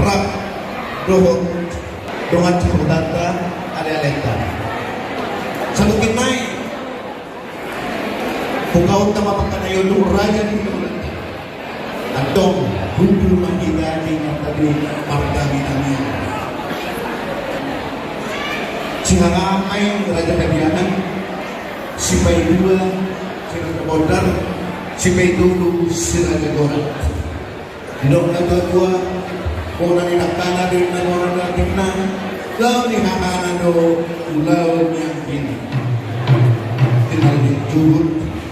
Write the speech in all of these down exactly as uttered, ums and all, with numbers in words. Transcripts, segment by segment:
Rap dohot dongan sahutanta, ale-alenta. Saluhutna i, hupasahat ma pangkataion tu raja ni hulahulanta. Antong hundul ma hita di martamiang. Sihahaanggi raja habiaran, sipaidua si raja bondar, sipaitolu si raja gorat. Didok natuatua, bona ni dangkana do inna, bona ni atikna, laho ni hahana do ulaon ni anggina. Tinggal di juhut,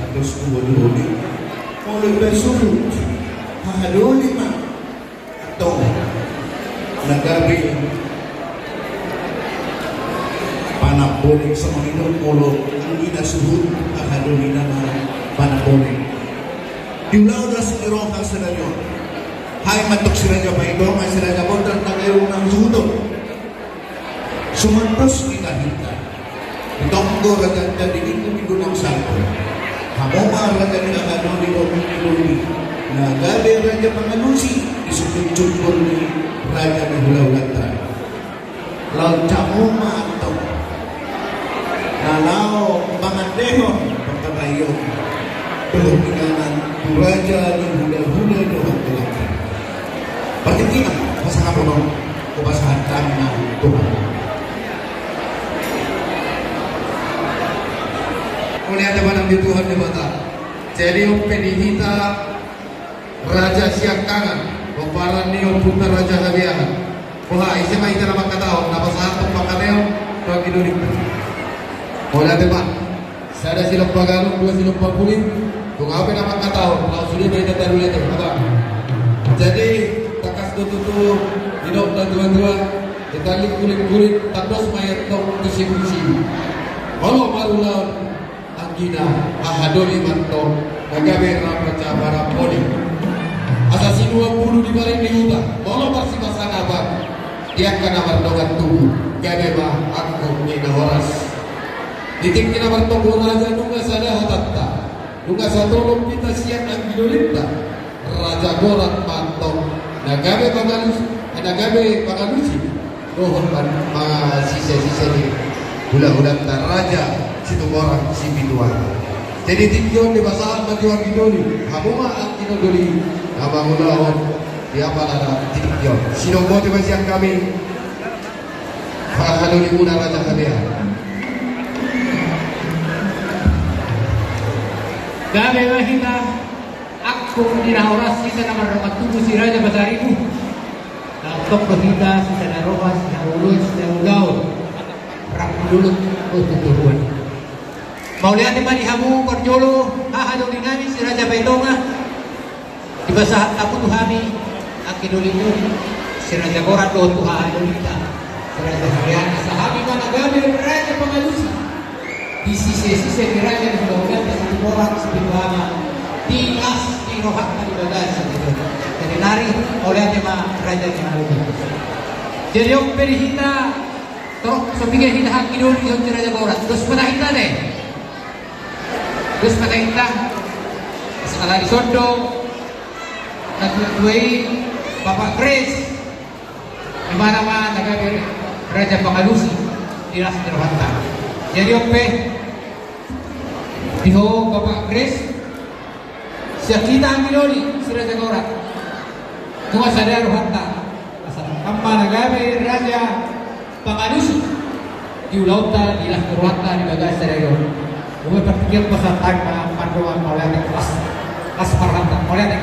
atas dua dua ni. Molo iba suhut, hahadoli ma. Antong na gabe panambonik songon i do molo anggina suhut, hahadolina ma panambonik. Di ulaon las ni roha sadari on, hami ma antong si raja Paitonga, si raja bondar na gabe unang suhut on. Sumantos hita hita di tonggo raja, di lingkung di gunung salpu. Hamu ma raja ni hahadoli dohot hahadoli na gabe raja pangalusi di sungkun-sungkun ni raja ni hulahulanta. Laos hamu ma antong na laho mangandehon pangkataion dohot inganan tu raja ni hulahula dohot hulahula. Partingkian, pasahat on, hupasahat hami ma tu Tuhan. Mauliate ma di Tuhan Debata. Jadi on pe di hita raja siangkangan, pomparan ni ompunta raja habiaran. Boha, ise ma hita na mangkatahon, na pasahathon pangkataion tu anggidolinta? Mauliate ma. Sada silompa ganup, dua silompa pulik, tung ahu pe na mangkatahon, laos sude ma hita taruli ate, apa? Jadi, tangkas do tutu didok natuatua, hita lingkuling-kuling, tandos ma i antong tu sibusibu. Molo marulaon anggina, hahadoli ma antong na gabe rap raja panambonik. Asa sinua bulu di paling ni huta, molo marsipasangapan di angka na mardongan tubu, gabe ma angkup ni na horas. Di tingki na martonggo raja nunga sada hatanta, nunga satolop hita sian anggidolinta, raja gorat ma antong na gabe pangalus, na gabe pangalusi dohot ma, ma sise-sise ni hulahulanta raja Situmorang Sipituan. Jadi tingki on dipasahat ma tu anggidoli, hamu ma anggidoli na mangulahon di apala di tingki on. Sidok botima sian hami. Hahadoli muna raja habiaran. Gabe ma hita angkup ni na horas, hita na mardongan tubu si Raja Pasaribu. Tongtong do hita sisada roha, sisada ulaon, sisada ulaon. Rap dulu, oh, tuturuan. Mauliate ma di hamu parjolo, hahadoli nami si Raja Paitonga. Dipasahat hamu tu hami, anggidolinmu, si Raja Gorat dohot tu hahadolinta, si Raja Habiaran, asa hami ma na gabe raja pangalusi di sise-sise ni raja ni hulahulanta Situmorang Sipitualang, di las ni rohanta di bagasan sadari on. Jadi nari, mauliate ma raja ni halumpang. Jadi on pe di hita, torop so piga hita anggidoli dohot si Raja Gorat. Dos ma hita deh. Dos ma hita. Sahala dison do natuatua i, Bapak Grace. Imana ma na gabe raja pangalusi di las ni rohanta. Jadi on pe di ho Bapak Grace. Sian hita anggidoli si Raja Gorat. Nunga sada rohanta. Asa hamu ma na gabe raja pangalusi di ulaonta, di las ni rohanta di bagasan sadari on. Umai partingkian pasahat hami ma, mardongan mauliate, las, las ma rohanta, mauliate.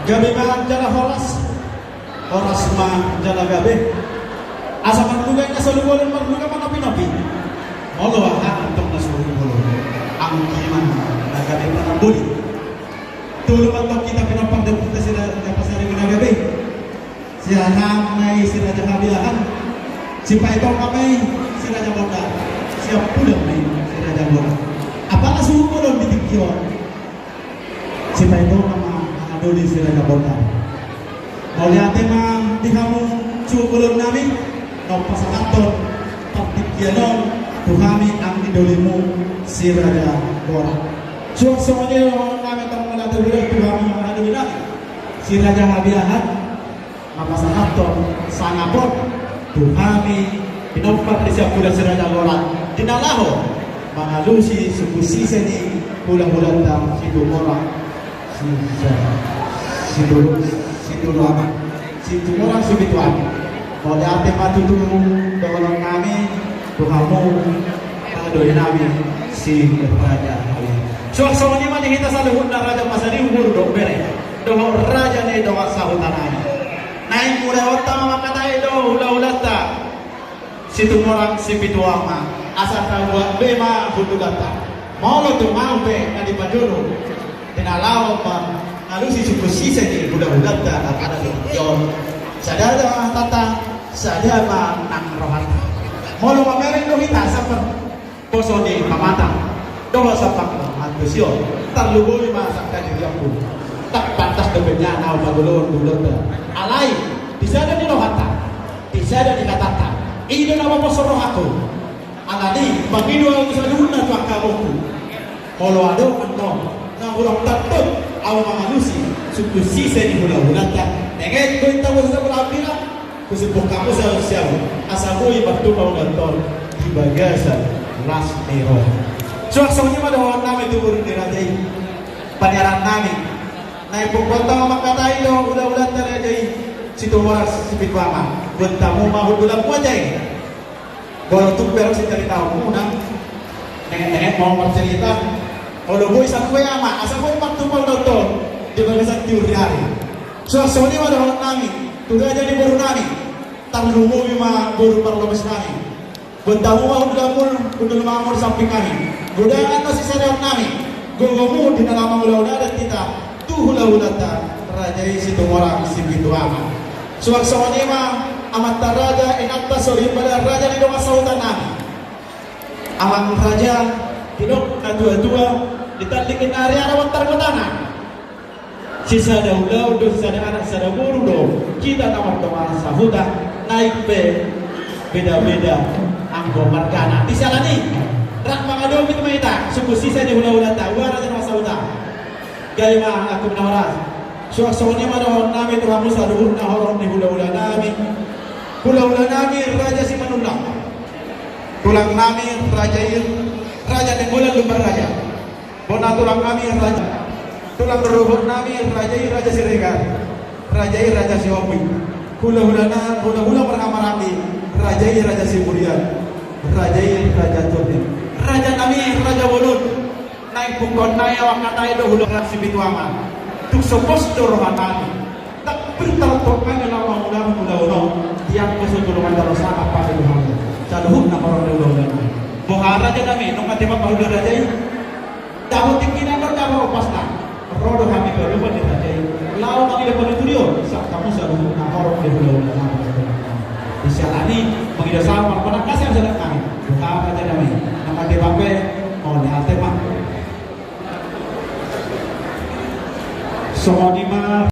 Gabe ma jala horas, horas ma jala gabe. Asa marluga i na solu bolon, marluga ma nopi-nopi. Molo aha antong na solu bolon, anggi ma na gabe panambonik. Tolu ma antong hita pinompar di ompunta si Raja Pasaribu na gabe. Sian hami ma i si Raja Habiaran, si Paitonga ma i si Raja Bondar, si Ampudan ma i si Raja Bondar. Apala solu bolon di tingki on, si Paitonga ma hahadoli si Raja Bondar. Mauliate ma di hamu solu bolon nami, na pasahathon partingkian on tu hami anggi dolimu si Raja Borat. Suang songon i do dohonon nami, tong na tabo do tu hami anggi dolinami si Raja Habiahan, na pasahathon sangap on tu hami, pinompar ni siampudan si Raja Borat, di na laho mangalusi suku sise ni hulahulanta Situmorang si, si, Situ, Situmorang, Situmorang Sipitu Ama. Mauliate ma tutu dohonon nami tu hamu anggi dolinami si Raja Habiahan. Suang songon i ma di hita saluhutna, raja pasaribu boru dohot bere dohot raja ni dongan sahuta nami. Naeng mulai hita ma mangkatai do hulahulanta Situmorang Sipitu Ama, asa tabuat be ma hundulanta. Molo tung ahu pe na di pajolo, di na laho mangalusi suku sise ni hulahulanta na pada di tingki on, sada ma hatanta, sada ma nang rohanta. Molo mamereng do hita sampe poso ni pamatang dohot sampe antusion, tarlumobi ma sangkadirianku. Ndang pantas dope nian ahu pajoloan hulahulanta. Alai di sada ni rohanta, di sada ni hatanta, i do na maposo rohangku. Alani i, pangido ahu tu saluhutna tu angka amongku. Molo adong annon na hurang tandok ahu mangalusi suku sise ni hulahulanta, nengek do inta bosa bola ambira, husimbung hamu saur siamun asa boi martumpak ulaonta on di bagasan las ni roha. Suang songon i ma dohonon nami tu boru ni raja i. Paniaran nami, naeng pungkaonta ma mangkatai do hulahulanta raja i, Situmorang Sipitu Ama. Boan hamu ma hundulanmu aja i. Molo tung bereng sitaritahonmuna, nengek-nengek ma marcerita. Molo boi sangkue ama, asa boi martumpak ulaonta on di bagasan tiur ni ari. Suang songon i ma dohonon nami tu raja ni boru nami, tarlumobi ma boru parlopes nami. Boan hamu ma hundul, hundul ma hamu di samping nami. Godang do sisadahon nami, gogomu di na laho mangula-ula adat hita tu hulahulanta raja i Situmorang Sipitu Ama. Suang songon i ma amanta raja, inanta soripada, raja ni dongan sahuta nami. Amang raja, didok natua-tua, di tanding ni ari, ari bontar gotana. Sisada ulaon do, sisada anak, sisada boru do hita na mardongan sahuta, naeng pe beda-beda anggo margana. Di siala ni i, rap mangadopi ma hita suku sise ni hulahulanta, hula-hula na dongan sahuta. Gabe ma angka na horas. Suang songon i ma dohonon nami tu hamu saluhutna horong ni hula-hula nami. Hula-hula nami Raja Simanullang. Tulang nami raja i, Raja Nainggolan Lumban Raja. Bona tulang nami raja, tulang rorobot nami raja i Raja Siregar, raja i Raja Sihombing. Hula-hula na, hula-hula marhamaranggi, raja i Raja Siburian, raja i Raja Turdin. Raja nami Raja Bolon. Naeng pungkaon nai, ahu mangkatai do hula-hula Sipitu Ama. Tung so pos do roha nami. Ndang pintar tongtong nai laho mangulahon ulaon on, di angka so joloan na ro sangap pake do hamu. Saluhutna horong ni hula-hula nami. Boha raja nami, nunga tebak ma hula raja i? Dapot tingkina do, dapot ompasna. Ro do hami padomu di raja i, laho mangido panuturion sian hamu saluhutna horong ni hula-hula nami. Di siala ni i, mangido sahat ma, manangkasi ma sada nami. Boha raja nami, nunga tebak pe? Mauliate ma. Songon i ma.